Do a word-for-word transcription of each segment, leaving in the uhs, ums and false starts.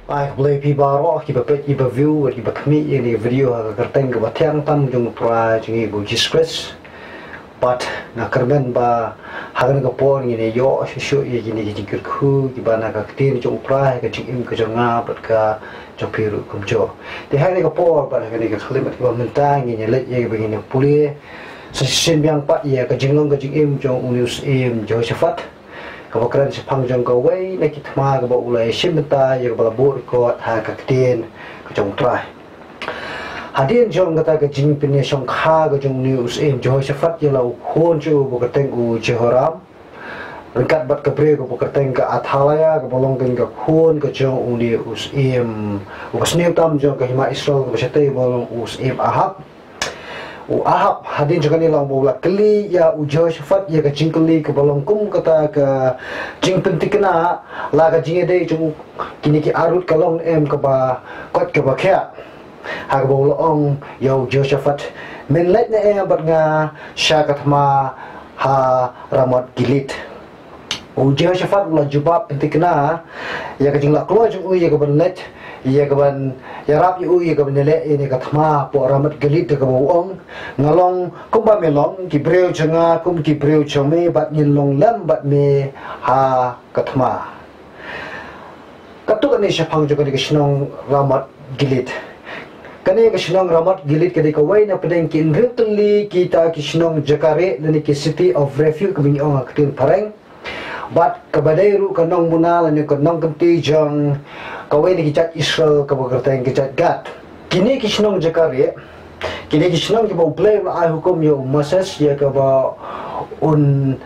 Ai, khublei phi baroh kiba peit, kiba view, kiba khmih ïa kane ka video ha ka kyrteng kaba thiang tam jong U Trai jong ngi U Jisu Khrist. Bad nga kyrmen ba ha kane ka por ngin ïoh shuh shuh ïa kine ki jingkyrkhu kiba na ka ktien jong U Trai ha ka jingim ka jong nga bad ka jong phi ruh kumjuh. Te ha kane ka por bad ha kane ka khyllipmat kaba mynta ngin ïa leit ïa kaba ngin ïa pule sa shisien biang pat ïa ka jinglong ka jingim jong une u syiem Jehoshaphat, kaba kren shaphang jong kawei na ki thma kaba u la ïashim bynta ïa kaba la buh record ha ka ktien ka jong U Trai. Hadien jong kata ka jingpynïashongkha ka jong une u syiem Jehoshaphat ïa la u khun jong u ba kyrteng u Jehoram, ryngkat bad ka briew kaba kyrteng ka Athalia kaba long kane ka khun ka jong une u syiem uba sniew tam jong ka hima Israel kaba shatei ba long u syiem Ahab. U Ahab hadien jong kane long ba u la kylli ïa u Jehoshaphat ïa ka jingkylli kaba long kum kata ka jingpynthikna la ka jingïadei jong u, kine ki arngut ka long em kaba koit kaba khiah. Ha kaba u la ong ïa u Jehoshaphat, men leit ne em bad nga sha ka thma ha Ramoth Gilead. U Jehoshaphat u la jubab pynthikna ïa ka jinglah kloi jong u ïa kaban leit, ïa kaban ïarap ïa u ïa kaban ïaleh ïa kane ka thma hapoh Ramoth Gilead da kaba u ong, nga long kumba me long, ki briew jong nga kum ki briew jong me bad ngin long lem bad me ha ka thma. Katto katne shaphang jong kane ka shnong Ramoth Gilead. Kane ka shnong Ramoth Gilead ka dei kawei na pdeng ki hynriew tylli kita ki shnong jaka rieh lane ki city of refuge kaba ngi ong ha ka ktien phareng. Bad kaba dei ruh ka nongmuna lane ka nongkynti jong kawei na ki jait Israel kaba kyrteng ka jait Gad. Kine ki shnong jaka rieh, kine ki shnong kiba U Blei u la ai hukum ïa u Moses ïa kaba un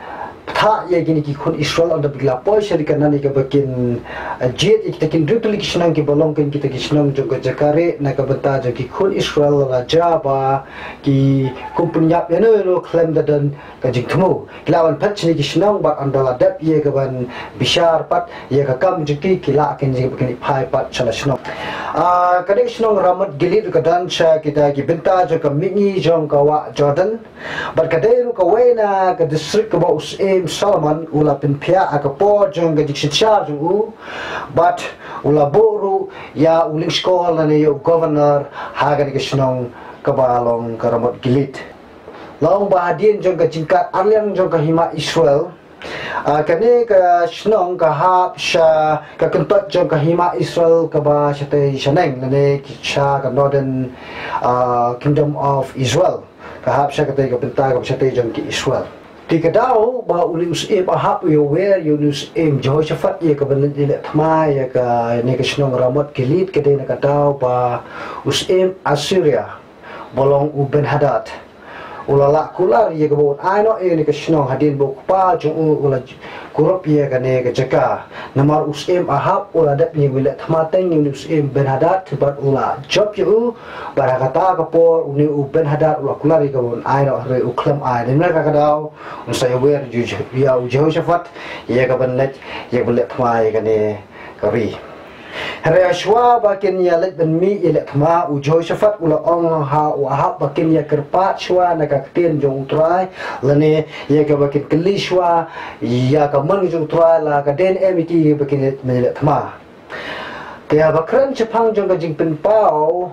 pynthah ïa kine ki khun Israel ynda ba ki la poi sha ri Kanaan ïa kaba kin, eh, jied ïa kita ki hynriew tylli ki shnong kiba long kin kita ki shnong jong ka jaka rieh na ka bynta jong ki khun Israel la jia ba ki kum pynïap ïano ïano khlem da don ka jingthmu. Ki lah ban phet shane ki shnong bad ynda la dep ïa kaban bishar pat ïa ka kam jong ki, ki lah kin jingpynïap pat sha la shnong. Ah, kane ka shnong Ramoth Gilead ka don sha kita ki bynta jong ka mihngi jong ka wah Jordan. Bad ka dei ruh kawei na ka district kaba u syiem Solomon u la pynphiah ha ka por jong ka jingsynshar jong u. Bad u la buh ruh ïa u lyngskor lane ïa u governor ha kane ka shnong kaba long ka Ramoth Gilead. Long ba hadien jong ka jingkat arliang jong ka hima Israel, ah, kane ka shnong ka hap sha ka kyntoit jong ka hima Israel kaba shatei shaneng lane ki sha ka Northern, ah, Kingdom of Israel. Ka hap sha katei ka bynta kaba shatei jong ki Israel. Te ka daw ba une u syiem Ahab u ïawer ïa une u syiem Jehoshaphat ïa kaban leit leh thma ïa kane ka shnong Ramoth Gilead ka dei na ka daw ba u syiem Assyria ba long u Benhadad u la lah kular ïa kaba un ai noh ïa kane ka shnong hadien ba u kpa jong u u la kurup ïa kane ka jaka. Namar u syiem Ahab u la dep ïa u leh thma teng ïa une u syiem Benhadad bad u la jop ïa u. Bad ha kata ka por une u Benhadad u la kular ïa kaba un ai noh hynrei u khlem ai. Dei namar kata ka daw un sa ïawer ïa u Jehoshaphat ïa kaban leit ïa kaban leh thma ïa kane ka ri. Hynrei shuwa ba kin ïa leit ban mih ïa leh thma u Jehoshaphat u la ong ha u Ahab ba kin ïa kyrpad shuwa na ka ktien jong u Trai lane ïa kaba kin kylli shuwa ïa ka mon jong u Trai la ka dei ne em ïa ki ba kin ïa leh thma. Te haba kren shaphang jong ka jingpynpaw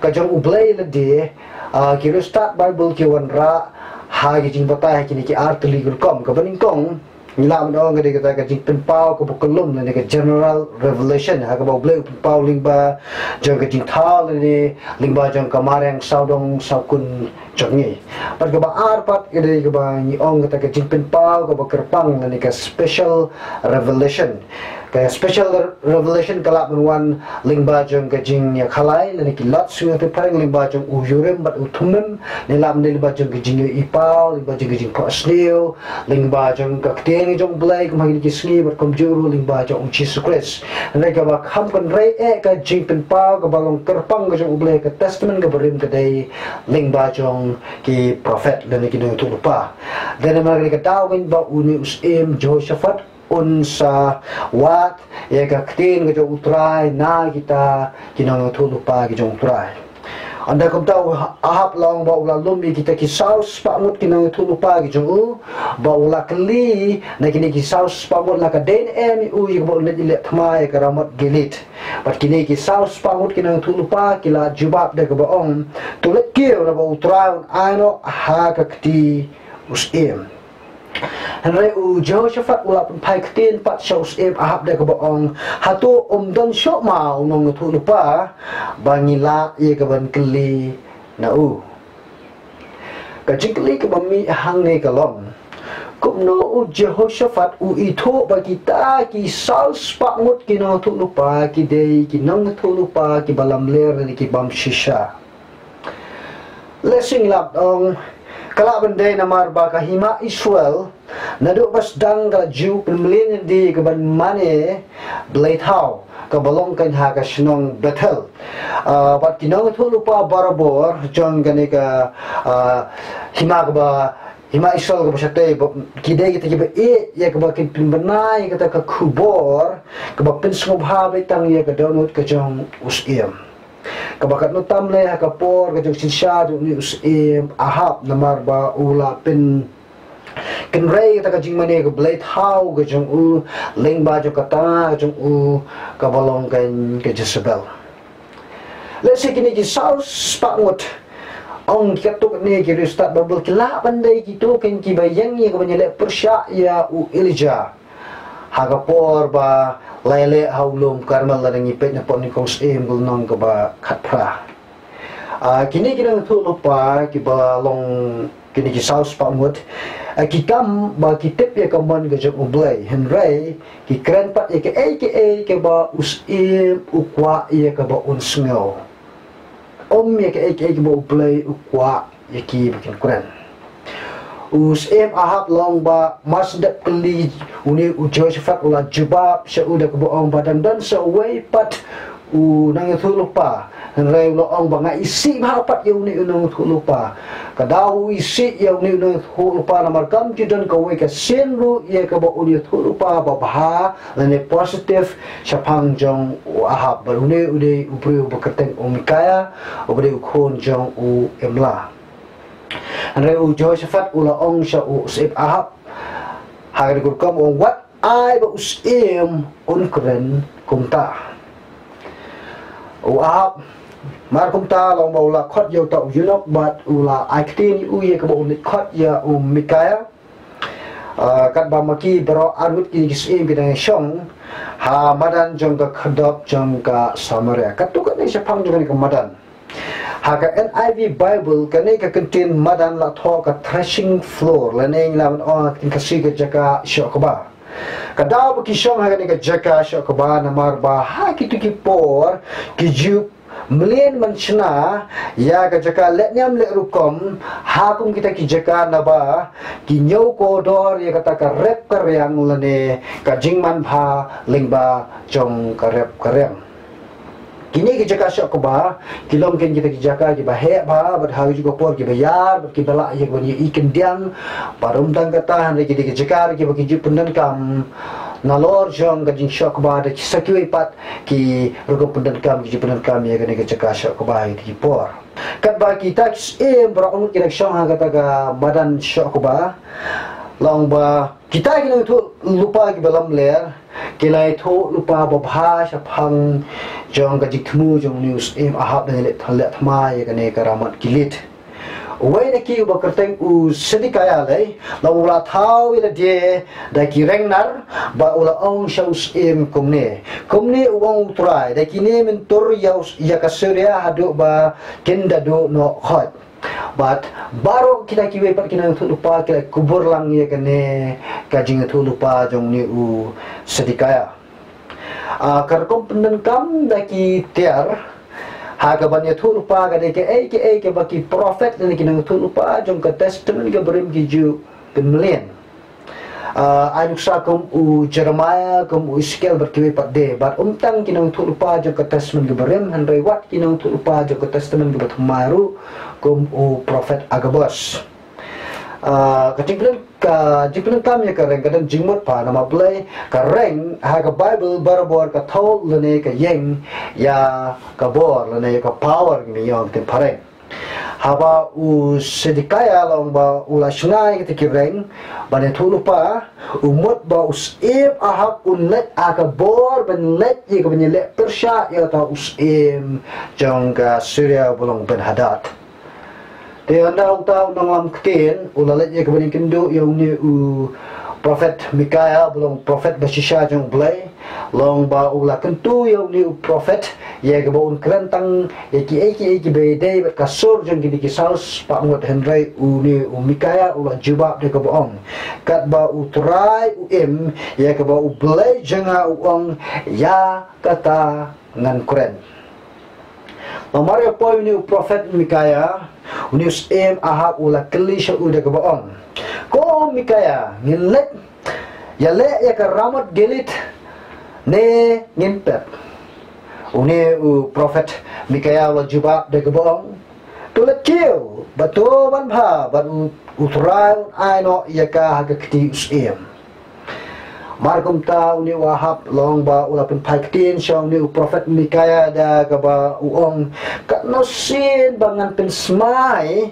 ka jong U Blei lade, ah, ki riewstad Baibl ki wanrah ha ki jingbatai ha kine ki ar tylli ki rukom. Kaba nyngkong ngi lah ban ong ka dei kata ka jingpynpaw kaba kyllum lane ka general revelation ha kaba U Blei u pynpaw lyngba jong ka jingthaw lane lyngba jong ka mariang sawdong sawkun jong ngi. Bad kaba ar pat ka dei kaba ngi ong kata ka jingpynpaw kaba kyrpang lane ka special revelation. Ka special revelation ka lah ban wan lyngba jong ka jingïakhalai lane ki lot sngewthuh phareng lyngba jong u Urim bad u Thummim, ne lah ban dei lyngba jong ka jingïohi paw, lyngba jong ka jingphohsniew, lyngba jong ka ktien jong U Blei kum ha kine ki sngi bad kumjuh ruh lyngba jong u Jisu Khrist. Hynrei kaba kham kynrei eh ka jingpynpaw kaba long kyrpang ka jong U Blei ka Testament kaba rim ka dei lyngba jong ki prophet lane ki nongïathuhlypa. Dei namar kane ka daw ba une u syiem Jehoshaphat un sa wad ïa ka ktien ka jong u Trai na kita ki nongïathuhlypa ki jong u Trai. Ynda kumta u Ahab la ong ba u la lum ïa kita ki saw spah ngut ki nongïathuhlypa ki jong u, ba u la kylli na kine ki saw spah ngut la ka dei ne em ïa u ïa kaba un leit ïaleh thma ïa ka Ramoth Gilead. Bad kine ki saw spah ngut ki nongïathuhlypa ki la jubab da kaba ong, to leit kiew naba U Trai un ai noh ha ka kti u syiem. Hynrei u Jehoshaphat u la pynphai ktien pat sha u syiem Ahab da kaba ong, hato ym don shuh ma u nongïathuhlypa ba ngi lah ïa ka ban kylli na u? Ka jingkylli kaba mih hangne ka long, kumno u Jehoshaphat u ithuh ba kita ki saw spah ngut ki nongïathuhlypa ki dei ki nongïathuhlypa kiba lamler ne ki bym shisha? Lehse ngi lah ban ong, ka lah ban dei namar ba ka hima Israel naduh ba sdang ka la ju pynmlien ïa ka ban mane blei thaw kaba long kan ha ka shnong Bethel. Ah, bad ki nongïathuhlypa barabor jong kane ka, ah, hima kaba, hima Israel kaba shatei, ba ki dei kita kiba ïeit ïa kaba kin pynbna ïa kata ka khubor kaba pynsngewbha beit tang ïa ka dohnud ka jong u syiem. Kaba katno tam lei ha ka por ka jong ka jingshisha jong une u syiem Ahab, namar ba u la pynkynrei kata ka jingmane ka blei thaw ka jong u lyngba jong kata ka jong u kaba long kan ka Jezebel. Lehse kine ki saw spah ngut, ong ki katto katne ki riewstad Baibl, ki lah ban dei kito kan kiba ïeng ïa ka ban ïaleh pyrshah ïa u Elijah ha ka por ba la ïaleh ha u lum Karmel, lada ngi peit na Pdeng Nyngkong Syiem ka lynnong kaba khatphra. Ah, kine ki nongïathuhlypa kiba long kine ki saw spah ngut, ah, ki kam ba ki tip ïa ka mon ka jong U Blei, hynrei ki kren pat ïa kaei kaei kaba u syiem u kwah ïa kaba un sngew. Ym ïa kaei kaei kaba U Blei u kwah ïa ki ba kin kren. U syiem Ahab la ong ba mar shu dep kylli une u Jehoshaphat u la jubab sha u da kaba ong ba dang don sa uwei pat u nongïathuhlypa. Hynrei u la ong ba nga isih bha pat ïa une u nongïathuhlypa. Ka daw u isih ïa une u nongïathuhlypa namar kam ju don kawei ka sien ruh ïa kaba un ïathuhlypa babha lane positive shaphang jong u Ahab. Bad une u dei u briew ba kyrteng u Mikaïah, uba dei u khun jong u Imlah. Hynrei u Jehoshaphat u la ong sha u syiem Ahab ha kane ka rukom, u ong, wat ai ba u syiem un kren kumta. U Ahab mar kumta la ong ba u la khot ïa uta u eunuch bad u la ai ktien ïa u ïa kaba un leit khot ïa u Mikaïah. Ah, katba ma ki baroh arngut kine ki syiem ki dang shong ha madan jong ka khyrdop jong ka Samaria. Katto katne shaphang jong kane ka madan. Ha ka N I V Bible kane ka kyntien madan la thoh ka threshing floor, lane ngi lah ban ong ha ka ktien Khasi ka jaka shoh kba. Ka daw ba ki shong ha kane ka jaka shoh kba namar ba ha kito ki por ki ju mlien ban shna ïa ka jaka leh niam leh rukom ha kum kita ki jaka naba ki ñiew kordor ïa kata ka rep ka riang lane ka jingmanbha lyngba jong ka rep ka riang. Kine ki jaka shoh kba ki long ken kita ki jaka kiba heh bha bad ha kajuh ka por kiba ïar bad kiba lah ïa ka ban ïohi khyndiat. Bad ym tang kata, hynrei ki dei ki jaka kiba ki ju pyndonkam nalor jong ka jingshoh kba, da ki sa kiwei pat ki rukom pyndonkam ki ju pyndonkam ïa kane ka jaka shoh kba ha kine ki por. Katba kita ki syiem baroh arngut ki dang shong ha kata ka madan shoh kba, la ong ba kita ki nongïathuhlypa kiba lamler ki la ïathuhlypa babha shaphang jong ka jingthmu jong une u syiem Ahab ban leh, leh thma ïa kane ka Ramoth Gilead. Uwei na ki uba kyrteng u Zedekiah lei, la u la thaw ïa lade da ki reng nar bad u la ong sha u syiem kumne, kumne u ong U Trai, da kine men tur ïa u, ïa ka Syria haduh ba kin da duh noh khoit. Bad baroh kita kiwei pat ki nongïathuhlypa ki la kubur lang ïa kane ka jingïathuhlypa jong une u Zedekiah. Ah, ka rukom pyndonkam da ki tiar ha ka ban ïathuhlypa ka dei kaei kaei kaba ki prophet lane ki nongïathuhlypa jong ka Testament kaba rim ki ju pynmlien. Ah, ai nuksa kum u Jeremiah, kum u Ezekiel bad kiwei pat de. Bad ym tang ki nongïathuhlypa jong ka Testament kaba rim, hynrei wat ki nongïathuhlypa jong ka Testament kaba thymmai ruh, kum u prophet Agabus. Ah, ka jingpynlong, ka jingpynlong kam ïa ka reng ka don jingmut bha namar balei ka reng ha ka Baibl barabor ka thew lane ka ïeng ïa ka bor lane ïa ka power ngi ong te phareng. Haba u Sedekiah long ba u la shna ïa kita ki reng ba ne thu lupa u mut ba u syiem Ahab un leit ha ka bor ban leit ïa ka ban ïaleh pyrshah ïa uta u syiem jong ka Syria ba long Ben Hadad. Te ynda uta u nonglam ktien u la leit ïa ka ban ïakynduh ïa une u prophet Micaiah ba long prophet ba shisha jong U Blei. Long ba u la kyntu ïa une u prophet ïa kaba un kren tang ïa kiei kiei kiba ïadei bad ka sur jong kine ki saw spah ngut, hynrei une u Micaiah u la jubab da kaba ong, katba U Trai u im, ïa kaba U Blei jong nga u ong, ïa kata ngan kren. Namar ïa poi une u prophet Micaiah, une u syiem Ahab u la kylli sha u da kaba ong, ko Micaiah, ngin leit ïaleh ïa ka Ramoth Gilead ne ngin pep? Une u prophet Micaiah u la jubab da kaba ong, to leit kiew, bad to ban bha, bad U, U Trai un ai noh ïa ka ha ka kti u syiem. Mar kumta une u Ahab long ba u la pynphai ktien sha une u prophet Micaiah da kaba u ong, katno sien ba ngan pynsmai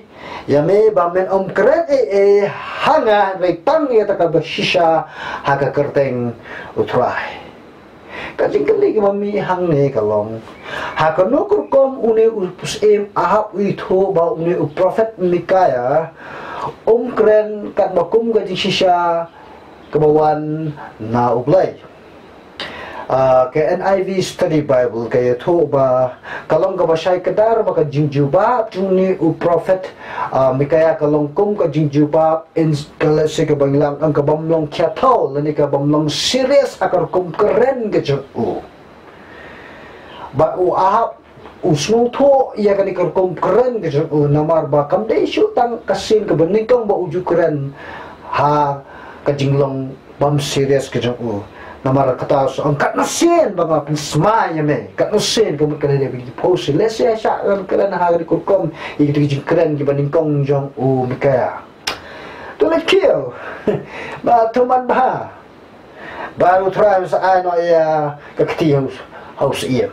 ïa me ba men ym kren ei ei ha nga, hynrei tang ïa kata kaba shisha ha ka kyrteng U Trai. Ka jingkylli kaba mih hangne ka long, ha kano ka rukom une u syiem Ahab u ithuh ba une u prophet Micaiah um kren katba kum ka jingshisha kaba wan na U Blei? Ah, ka N I V Study Bible ka ïathuh ba ka long kaba shai kdar ba ka jingjubab jong une u prophet, ah, Micaiah ka long kum ka jingjubab in, ka lehse kaba ngi lah ban ong ka bym long khia thew lane ka bym long serious ha ka rukom kren ka jong u. Bad u Ahab u sngewthuh ïa kane ka rukom kren ka jong u namar ba kam dei shuh tang ka sien kaba nyngkong ba u ju kren ha ka jinglong bym serious ka jong u. Namar kata u sa ong, katno sien ba nga pynsmai ïa me, katno sien, ka mut ka dei ba ki phew sien. Lehse shah kren ha kane ka rukom ïa kita ki jingkren kiba nyngkong jong u Micaiah. To leit kiew, bad to ban bha, bad U Trai un sa ai noh ïa ka kti ha u, ha u syiem.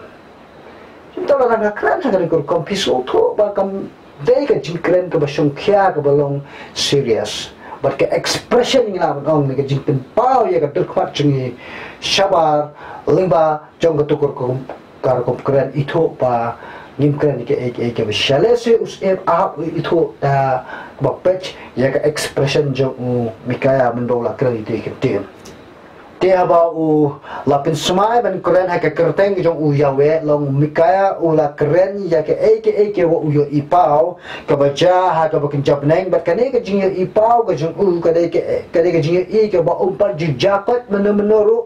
Kumta lada nga kren ha kane ka rukom, phi sngewthuh ba kam dei ka jingkren kaba shongkhia, kaba long serious. Bad ka expression, ngi lah ban ong, ne ka jingpynpaw ïa ka dulkhmat jong ngi shabar lyngba jong kato ka rukom, ka rukom kren, ithuh ba ngim kren ïa kaei kaei kaba shisha. Lehse u syiem Ahab u ithuh da kaba peit ïa ka expression jong u Micaiah mynba u la kren ïa kine ki ktien. Te haba u la pynsmai ban kren ha ka kyrteng jong u Yahweh, long Micaiah u la kren ïa kaei kaei kaba u ïohi paw kaba jia ha kaba kynja bneng. Bad kane ka jingïohi paw ka jong u ka dei ka, ka dei ka jingïohi kaba um pat ju jia koit mynno mynno ruh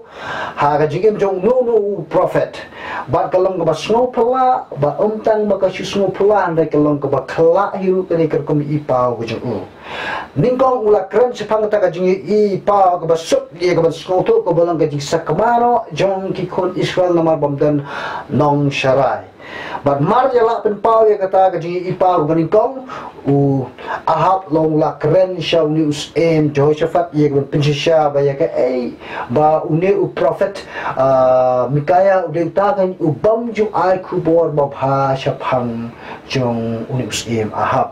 ha ka jingim jong uno uno u prophet. Bad ka long kaba sngewphylla, bad um tang ba ka shu sngewphylla, hynrei ka long kaba khlaiñ hi ruh kane ka rukom ïohi paw ka jong u. Nyngkong u la kren shaphang kata ka jingïohi paw kaba suk ïa ka ban sngewthuh kaba long ka jingsakma noh jong ki khun Israel namar bym don nongsharai. Bad mar ïa la pynpaw ïa kata ka jingïohi paw kaba nyngkong, u Ahab long u la kren sha une u syiem Jehoshaphat ïa ka ban pynshisha ba ïa kaei ba une u prophet, ah, Micaiah u dei uta ka u bym ju ai khubor babha shaphang jong une u syiem Ahab.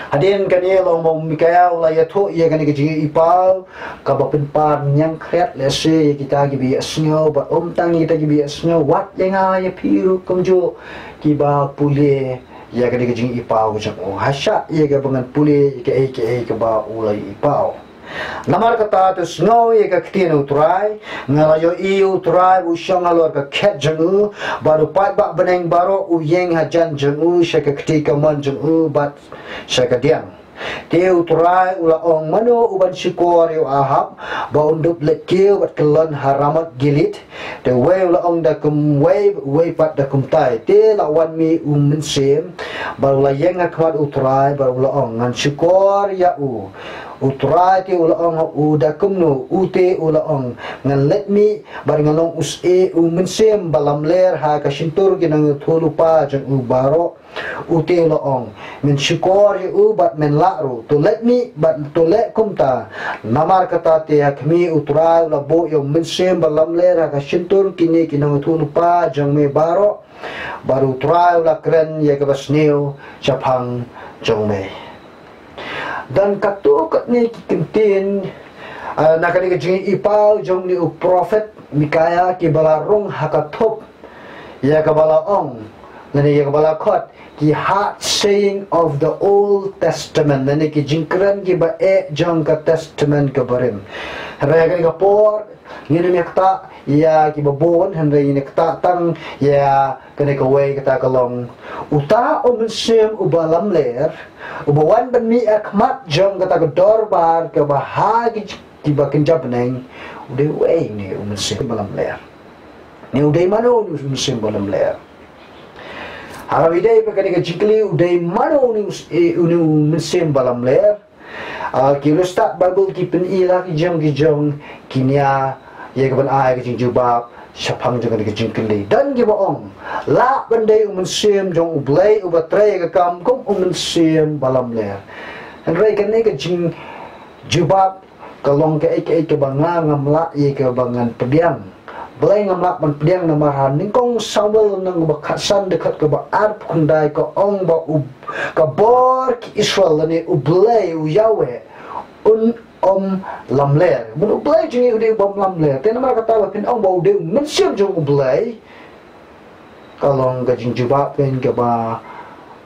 Hadien kane long ba u Micaiah u la ïathuh ïa kane ka jingïohi paw kaba pynpar ñiangkhriat lehse ïa kita kiba ïohsngew, bad um tang ïa kita kiba ïohsngew, wat ïa nga ïa phi ruh kumjuh kiba pule ïa kane ka jingïohi paw ka jong u. Ha shah ïa kaba ngan pule ïa kaei kaei kaba u la ïohi paw. Namar kata to sngew ïa ka ktien U Trai, nga la ïohi U Trai u shong halor ka khet jong u, bad u paidbah bneng baroh u ïeng hajan jong u sha ka kti kamon jong u bad sha ka diang. Te U Trai u la ong, mano u ban shukor ïa u Ahab ba un dup leit kiew bad kyllon ha Ramoth Gilead? Te uwei u la ong da kumwei, uwei pat da kumtai. Te la wan mih u mynsiem bad u la ïeng ha khmat U Trai bad u la ong, ngan shukor ïa u. U Trai te u la ong ha u, da kumno? U te u la ong, ngan leit mih bad ngan long u syiem, u mynsiem ba lamler ha ka shyntur ki nongïathuhlypa jong u baroh. U te u la ong, men shukor ïa u bad men lah ruh. To leit mih bad to leh kumta. Namar kata te ha khmih, U Trai u la buh ïa u mynsiem ba lamler ha ka shyntur kine ki nongïathuhlypa jong me baroh, bad U Trai u la kren ïa kaba sniew shaphang jong me. Don katto katne ki kyntien, ah, na kane ka jingïohi paw jong une u prophet Micaiah kiba la rung ha ka thup ïa kaba la ong, lane ïa kaba la khot ki hard saying of the Old Testament, lane ki jingkren kiba eh jong ka Testament kaba rim. Hynrei ha kane ka por ngin ym ïa ktah ïa kiba bun, hynrei ngin ïa ktah tang ïa kane kawei, kata ka long, uta u mynsiem uba lamler uba wan ban mih ha khmat jong kata ka dorbar kaba ha ki, kiba kynja bneng, u dei uei une u mynsiem ba lamler? Ne u dei mano une u mynsiem ba lamler? Haba ïadei bad kane ka jingkylli, u dei mano une u s-, eh, une u mynsiem ba lamler? Ah, ki riewstad Baibl ki pyni la ki jong ki jong ki nia ïa ka ban ai ka jingjubab shaphang jong kane ka jingkylli. Don kiba ong, lah ban dei u mynsiem jong U Blei uba trei ïa ka kam kum u mynsiem ba lamler. Hynrei kane ka jingjubab ka long kaei kaei kaba nga ngam lah ïa kaba ngan pdiang. Balei ngam lah ban pdiang? Namar ha nyngkong Samuel lynnong kaba khatsan dkhot kaba arphew khyndai ka ong ba u, ka bor ki Israel lane U Blei, u Yahweh, un ym lamler. Bad U Blei jong ngi u dei uba ym lamler. Te namar kata ba phin ong ba u dei u mynsiem jong U Blei, ka long ka jingjubab phin kaba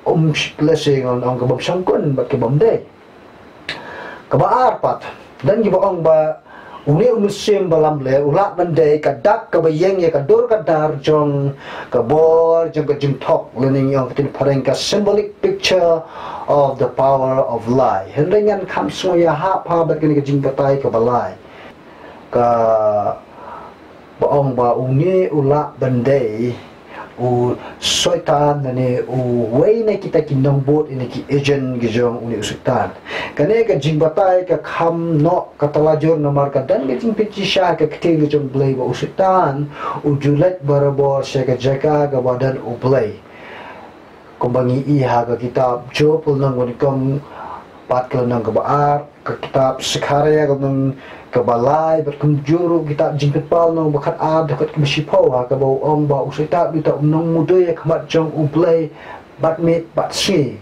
ym sh-, lehse ngan ong kaba ym shongkun bad kaba ym dei. Kaba ar pat, don kiba ong ba une u mynsiem ba lamler u lah ban dei ka dak kaba ïeng ïa ka dur ka dar jong ka bor jong ka jingthok, lane ngi ong ka ktien phareng ka symbolic picture of the power of lie. Hynrei ngan kham sngew ïahap ha bad kane ka jingbatai kaba lai. Ka ba ong ba une u lah ban dei u Soitan, lane uwei na kita ki nongbud, ine ki agent ki jong une u Soitan. Kane ka jingbatai ka kham noh ka tala jur namar ka don ka jingpynshisha ka ktien ka jong U Blei ba u Soitan u ju leit barabor sha ka jaka kaba don U Blei. Kumba ngi i ha ka kitab Job lynnong kaba nyngkong bad ka lynnong kaba ar, ka kitab Sekharïa ka lynnong kaba lai, bad kumjuh ruh kitab Jingpynpaw lynnong ba khatar dkhot kaba shiphew, ha kaba u ong ba u Soitan u dei uta u nongmudui ha khmat jong U Blei bad miet bad sngi.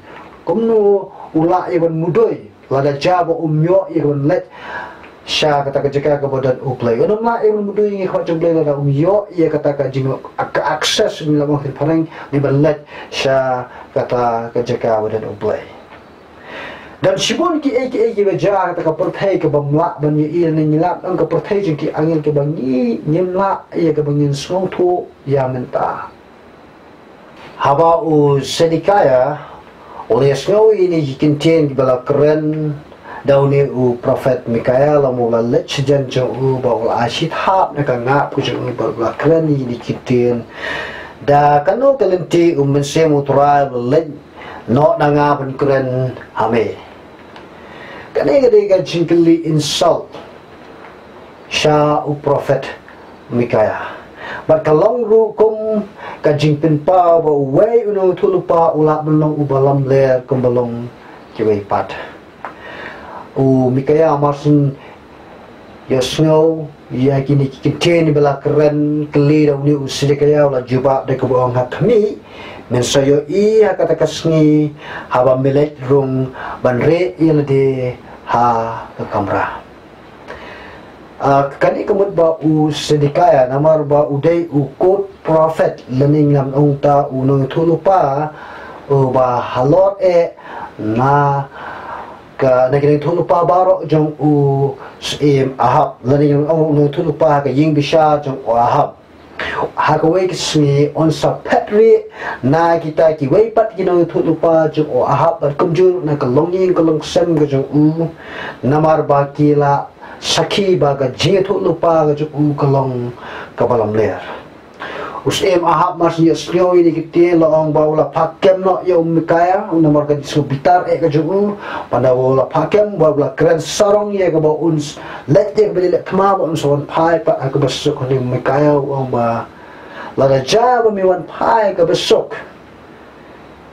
Kumno u lah ïa ban mudui lada jia ba um ïoh ïa ka ban leit sha kata ka jaka kaba don U Blei? Un ym lah ïa ban mudui ha khmat jong U Blei lada um ïoh ïa kata ka jing, ka access, ngi lah ban ong ha ka ktien phareng, ïa ban leit sha kata ka jaka ba don U Blei. Don shibun kiei kiei kiba jia ha kata ka pyrthei kaba ym lah ban ïohi, ne ngi lah ban ong ka pyrthei jong ki angel kaba ngi, ngim lah ïa kaba ngin sngewthuh ïa mynta. Haba u Sedekiah u la ïasngew ïa kine ki kyntien kiba la kren da une u prophet Micaiah, la mut u la leit shajan jong u bad u la ai shi thap na ka ngap ka jong u bad u la kren ïa kine ki kyntien. Da kano ka lynti u Mynsiem U Trai u la leit noh na nga ban kren ha me? Kane ka dei ka jingkylli insult sha u prophet Micaiah. Bad ka long ruh kum ka jingpynpaw ba uwei u nongïathuhlypa u lah ban long uba lamler kumba long kiwei pat. U Micaiah mar shu ïohsngew ïa kine ki kyntien ba la kren kylli da une u Sedekiah, u la jubab da kaba ong, ha khmih, men sa ïohi ha kata ka sngi haba me leit rung ban rieh ïa lade ha ka kamra. Ah, kane ka mut ba u Sedekiah, namar ba u dei u kot prophet, lane ngan ong uta u nongïathuhlypa uba halor eh na ka, na ki nongïathuhlypa baroh jong u Syiem Ahab, lane ngan ong u nongïathuhlypa ha ka ïing bishar jong u Ahab. Ha kawei ka sngi un sa phet rieh na kita kiwei pat ki nongïathuhlypa jong u Ahab bad kumjuh na ka longïing ka longsem ka jong u, namar ba ki la sakhi ba ka jingïathuhlypa ka jong u ka long kaba lamler. U Syiem Ahab mar shu ïohsngew ïa kine ki ktien la ong ba u la phah kem noh ïa u Mikaïa, namar ka jingsngewbitar eh ka jong u, bad haba u la phah kem, ba u la kren sarong ïa kaba un s-, leit ïa kaba ïaleh thma ba un sa wan phai pat ha kaba suk. Hynrei u Mikaïa u ong ba, lada jia ba me wan phai ha kaba suk,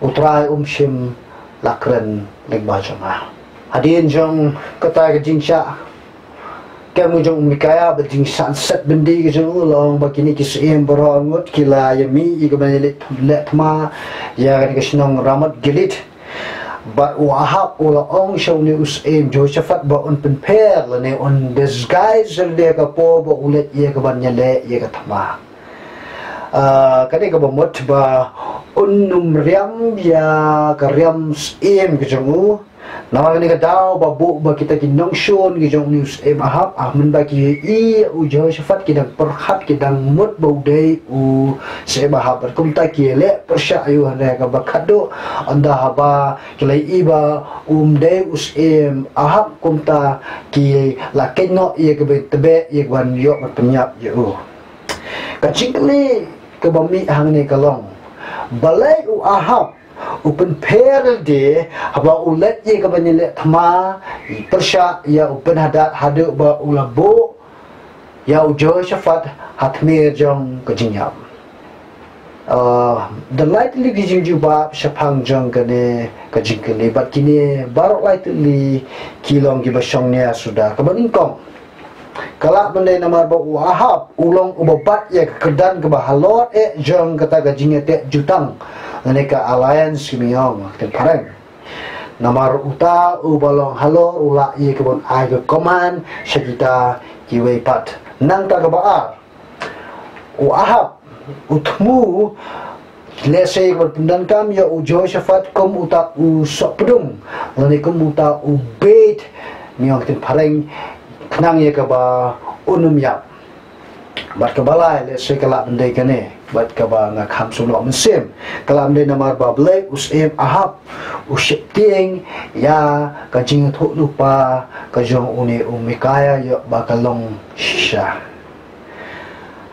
U Trai um shym la kren lyngba jong nga. Hadien jong kata ka jingshah kem ka jong u Mikaïa bad jingshah set byndi ka jong u, la ong ba kine ki syiem baroh ngut ki la ïa mih ïa kaban ïaleh thma ïa kane ka shnong Ramoth Gilead. Bad u Ahab u la ong sha une u Syiem Jehoshaphat ba un pynpher lane un disguise lane ka por ba u leit ïa kaban ïaleh ïa ka thma. Ah, kane kaba mut ba un ym riam ïa ka riam syiem ka jong u. Namar kane ka daw ba buh ba kita ki nongshun ki jong une u Syiem Ahab, ah, mynba ki ïohi ïa u Jehoshaphat ki dang pyrkhat, ki dang mut ba u dei u Syiem Ahab. Bad kumta ki leh pyrshah ïa u, hynrei kaba khadduh, ynda haba ki la ïohi ba um dei u Syiem Ahab, kumta ki la kynnoh ïa kaban tbeh, ïa kaban ïoh ban pynïap ïa u. Ka jingkylli kaba mih hangne ka long, balei u Ahab u pynpher de haba u leit ïa kaban ïaleh thma, pyrshah ïa u Ben-hadad haduh ba u la buh ïa u Jehoshaphat ha tmier jong ka jingïap? Ah, don lai tylli ki jingjubab shaphang jong kane ka jingkylli, bad kine baroh lai tylli ki long kiba shongnia suda. Kaba nyngkong, ka lah ban dei namar ba u Ahab u long uba bat ïa ka kyrdan kaba halor eh jong kata ka jingïateh jutang, lane ka alliance ki ong ha ka ktien phareng. Namar uta uba long halor u lah ïa kaban ai ka command sha kita kiwei pat. Nangta kaba ar, u Ahab u thmu lehse kaban pyndonkam ïa u Jehoshaphat kum uta u sohpdung, lane kum uta u bait, ki ong ha ka ktien phareng, khnang ïa kaba un ym ïap. Bad kaba lai, lehse ka lah ban dei kane, bad kaba nga kham sngewbha mynsiem, ka lah ban dei namar ba balei u Syiem Ahab u sheptieng ïa ka jingïathuhlypa ka jong une u Mikaïa ïoh ba ka long shisha.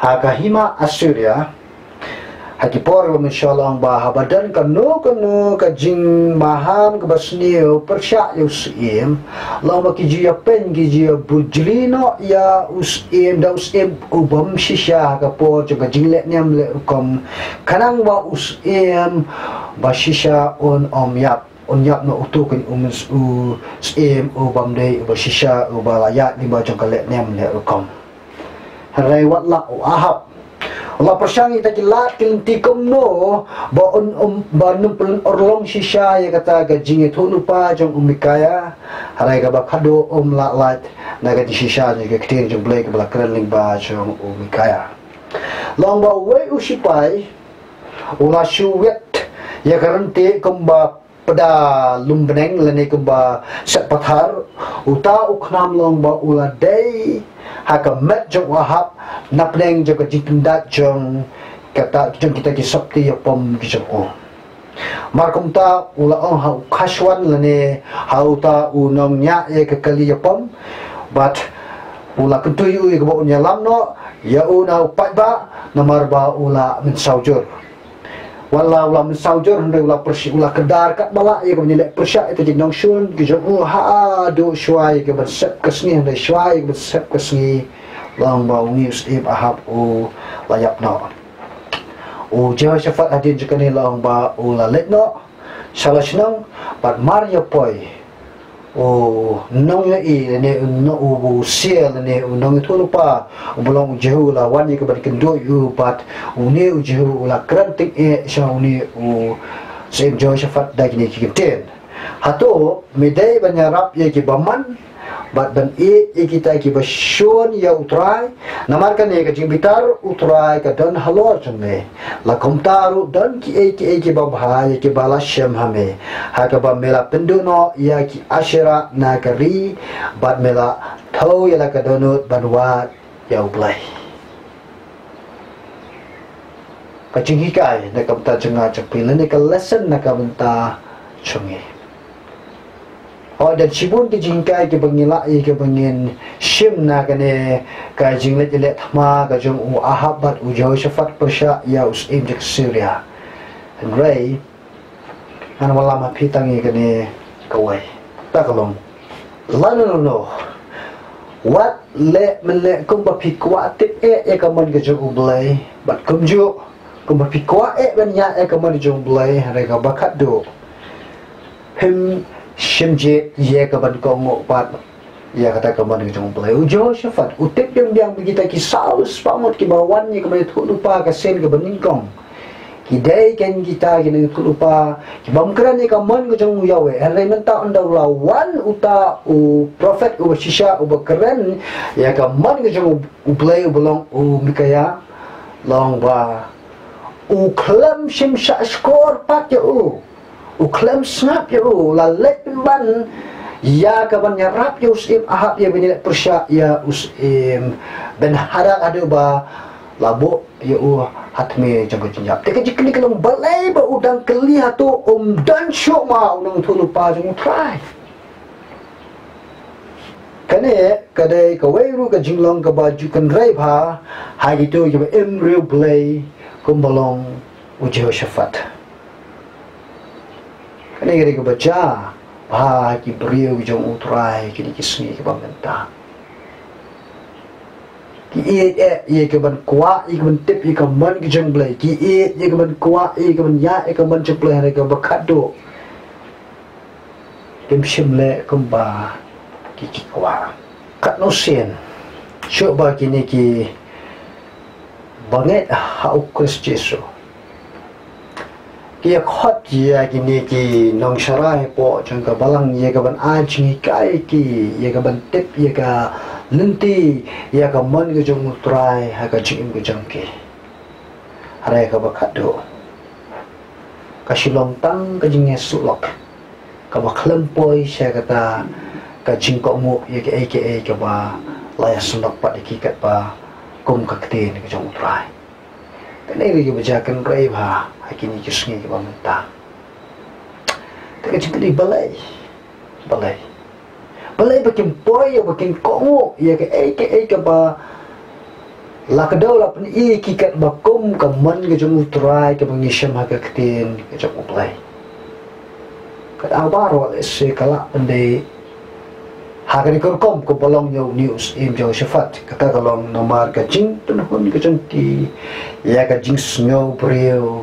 Ha ka hima Assyria, ha ki por ba mynshuwa la ong ba haba don kano kano ka jingmaham kaba sniew pyrshah ïa u syiem, la ong ba ki ju ïapeiñ, ki ju ïabujli noh ïa u syiem, da u syiem u bym shisha ha ka por jong ka jingleh niam leh rukom, khnang ba u syiem ba shisha un ym ïap, un ïap noh uto u, u syiem u bym dei uba shisha, uba la ïaid lyngba jong ka leh niam leh rukom. Hynrei wat la u Ahab u la pyrshang ïa kita ki lad ki lynti kumno ba un, um, ba un ym pynurlong shisha ïa kata ka jingïathuhlypa jong u Mikaïa, hynrei kaba khadduh um lah lait na ka jingshisha jong ka ktien jong U Blei kaba la kren lyngba jong u Mikaïa. La ong ba uwei u shipai u la shu wit ïa ka ryntieh kumba pda lum bneng lane kumba set pathar. Uta u khnam la ong ba u la dei ha ka met jong u Ahab, napdeng jong ka jingpyndait jong kata, jong kita ki sopti ïapom ki jong u. Mar kumta u la ong ha u khashwan lane ha uta u nongñiah ïa ka kali ïapom, bad u la kyntu ïa u ïa kaba un ïalam noh ïa u na u paidbah, namar ba u la mynsaw jur. Wat la u la mynsaw jur, hynrei u la pyrshah, u la kdar katba lah ïa kaban ïaleh pyrshah ïa kita ki nongshun ki jong u haduh shuwa ïa kaban sep ka sngi, hynrei shuwa ïa kaban sep ka sngi la ong ba une u Syiem Ahab u la ïap noh. U Jehoshaphat hadien jong kane la ong ba u la leit noh sha la shnong, bad mar ïa poi u nongïohi lane u nong, u syiar lane u nongïathuhlypa uba long u Jehu u la wan ïa kaban kynduh ïa u, bad une u Jehu u la kren tyngeh sha une u Syiem Jehoshaphat da kine ki kyntien: Hato me dei ban ïarap ïa ki bymman bad ban ïeit ïa kita kiba shun ïa U Trai? Namar kane ka jingbitar U Trai ka don halor jong me. La kumta ruh don kiei kiei kiba bha ïa kiba la shem ha me, ha kaba me la pynduh noh ïa ki Asherah na ka ri, bad me la thew ïa la ka dohnud ban wad ïa U Blei. Ka jinghikai na ka bynta jong nga jong phi, lane ka lesson na ka bynta jong ngi. Hooid, don shibun ki jinghikai kiba ngi lah ïa kiba ngin shim na kane ka jingleh ïaleh thma ka jong u Ahab bad u Jehoshaphat pyrshah ïa u syiem jong ka Syria. Hynrei ngan wallam ha phi tang ïa kane kawei. Ta ka long, lano lano wat leh mynleh kumba phi kwah tip eh ïa ka mon ka jong U Blei, bad kumjuh kumba phi kwah eh ban ïa ïa ka mon ka jong U Blei, hynrei kaba khatduh phim shim jied ïa ka ban kohnguh pat ïa kata ka mon ka jong U Blei. U Jehoshaphat u tip biang biang ba kita ki saw spah ngut kiba wan ïa ka ban ïathuhlypa ka sien kaba nyngkong ki dei kein kita ki nongïathuhlypa kiba ym kren ïa ka mon ka jong U Yahweh. Hynrei mynta ynda u la wan uta u prophet uba shisha uba kren ïa ka mon ka jong U Blei uba long u Mikaïah, long ba u khlem shim shahshkor pat ïa u. U khlem sngap ïa u, la leit pynban ïa ka ban ïarap ïa u syiem Ahab ïa ban ïaleh pyrshah ïa u syiem Ben-Hadad haduh ba la buh ïa u ha tmier jong ka jingïap. Te ka jingkylli ka long balei ba u dang kylli hato um don shuh ma u nongïathuhlypa jong U Trai. Kane ka dei kawei ruh ka jinglong kaba ju kynrei bha ha kito kiba im riewblei kumba long u Jehoshaphat. Kane ka dei kaba jia bha ha ki briew jong U Trai kine ki sngi kiba mynta. Ki ïeit eh ïa ka ban kwah ïa ka ban tip ïa ka mon ka jong U Blei, ki ïeit ïa ka ban kwah ïa ka ban ïa ïa ka mon jong U Blei, hynrei kaba khatduh kim shym leh kumba ki ki kwah. Katno sien shuh ba kine ki bangeit ha U Khrist Jisu ki ïa khot ïa kine ki nongshakri hapoh jong ka balang ïa ka ban ai jinghikai ïa ki, ïa ka ban tip ïa ka lynti ïa ka mon ka jong U Trai ha ka jingim ka jong ki. Hynrei kaba khatduh ka shu long tang ka jingïasyllok kaba khlem poi sha kata ka jingkohnguh ïa kaei kaei kaba la ïasyllok pat ïa ki katba kum ka ktien ka jong U Trai. Kane ruh kaba jia kynrei bha ha kine ki sngi kiba mynta. Te ka jingkylli balei? Balei? Balei ba kim poi ïa ba kin kohnguh ïa kaei kaei kaba la kdew la pyni ki katba kum ka mon ka jong U Trai kaba ngi shem ha ka ktien ka jong U Blei. Kata baroh lehse ka lah ban dei ha kane ka rukom kaba long ïa une u syiem Jehoshaphat, kata ka long namar ka jingpynhun ka jong ki ïa ka jingsngew briew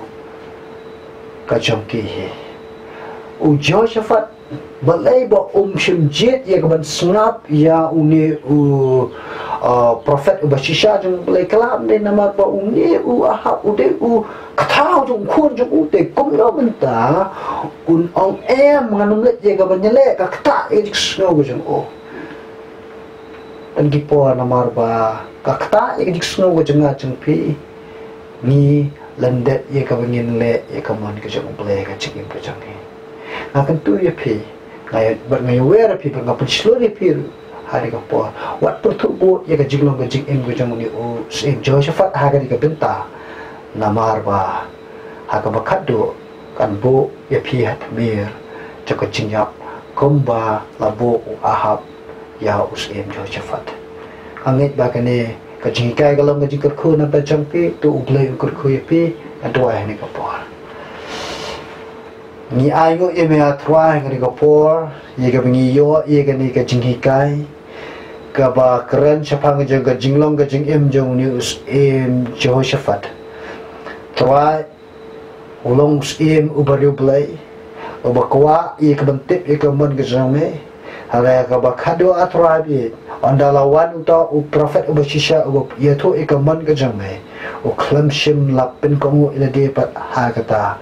ka jong ki hi. U Jehoshaphat balei ba um shim jied ïa ka ban sngap ïa une u, uh, prophet uba shisha jong U Blei? Ka lah ban dei namar ba une u Ahab u dei u kthaw jong u khun jong u, te kumno mynta un ong em ngan ym leit ïa ka ban ïaleh, ka ktah ïa ka jingsngew ka jong u. Tang ki por namar ba ka ktah ïa ka jingsngew ka jong nga jong phi, ngi lyndet ïa kaba ngin leh ïa ka mon ka jong U Blei ha ka jingim ka jong ngi. Nga kyntu ïa phi, nga ïa, bad nga ïawer ïa phi, bad nga pynshlur ïa phi ruh ha kane ka por, wat pyrthuh bud ïa ka jinglong ka jingim ka jong une u syiem Jehoshaphat ha kane ka bynta, namar ba ha kaba khatduh kan buh ïa phi ha tmier jong ka jingïap kumba la buh u Ahab ïa u syiem Jehoshaphat. Nga ngeit ba kane ka jinghikai ka long ka jingkyrkhu na ka bynta jong phi, to U Blei un kyrkhu ïa phi. Nga duwai ha kane ka por. Ngi ainguh ïa me, A Trai, ha kane ka por ïa kaba ngi ïoh ïa kane ka jinghikai kaba kren shaphang jong ka jinglong ka jingim jong une u syiem Jehoshaphat. Trai, u long u syiem uba riewblei, uba kwah ïa ka ban tip ïa ka mon ka jong me. Hynrei kaba khatduh, A Trai, ynda la wan uta u prophet uba shisha uba ïathuh ïa ka mon ka jong me, u khlem shym la pynkohnguh ïa lade pat ha kata.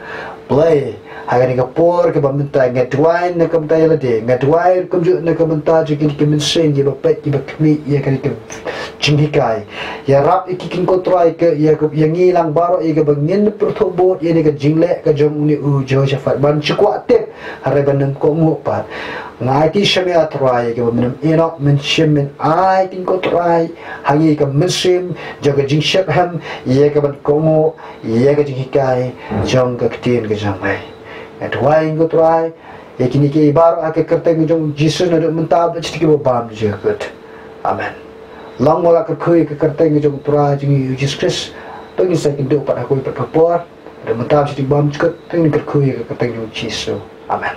Blei, ha kane ka por kaba mynta nga duwai na ka bynta ïa lade, nga duwai kumjuh na ka bynta jong kine ki mynsiem kiba peit kiba khmih ïa kane ka jinghikai. Ïarap ïa ki, ko Trai, ka ïa ka, ïa ngi lang baroh ïa kaba ngin pyrthuh bud ïa kane ka jingleh ka jong une u Jehoshaphat ban shu kwah tip hynrei ban ym kohnguh pat. Nga aiti sha me, A Trai, ïa kaba men ïehnoh, men shim, men ai, ko Trai, ha ngi ka mynsiem jong ka jingshitrhem ïa ka ban kohnguh ïa ka jinghikai jong ka ktien ka jong me. Nga duwai, ko Trai, ïa kine kiei baroh ha ka kyrteng jong U Jisu, naduh mynta bad sha kiba bam jingkut. Amen. Long ba la kyrkhu ïa ka kyrteng jong u Trai jong ngi u Jisu Khrist. To ngin sa ïakynduh pat ha kawei pat ka por. Te mynta sha ki bymjukut, to ngin kyrkhu ïa ka kyrteng jong u Jisu. Amen.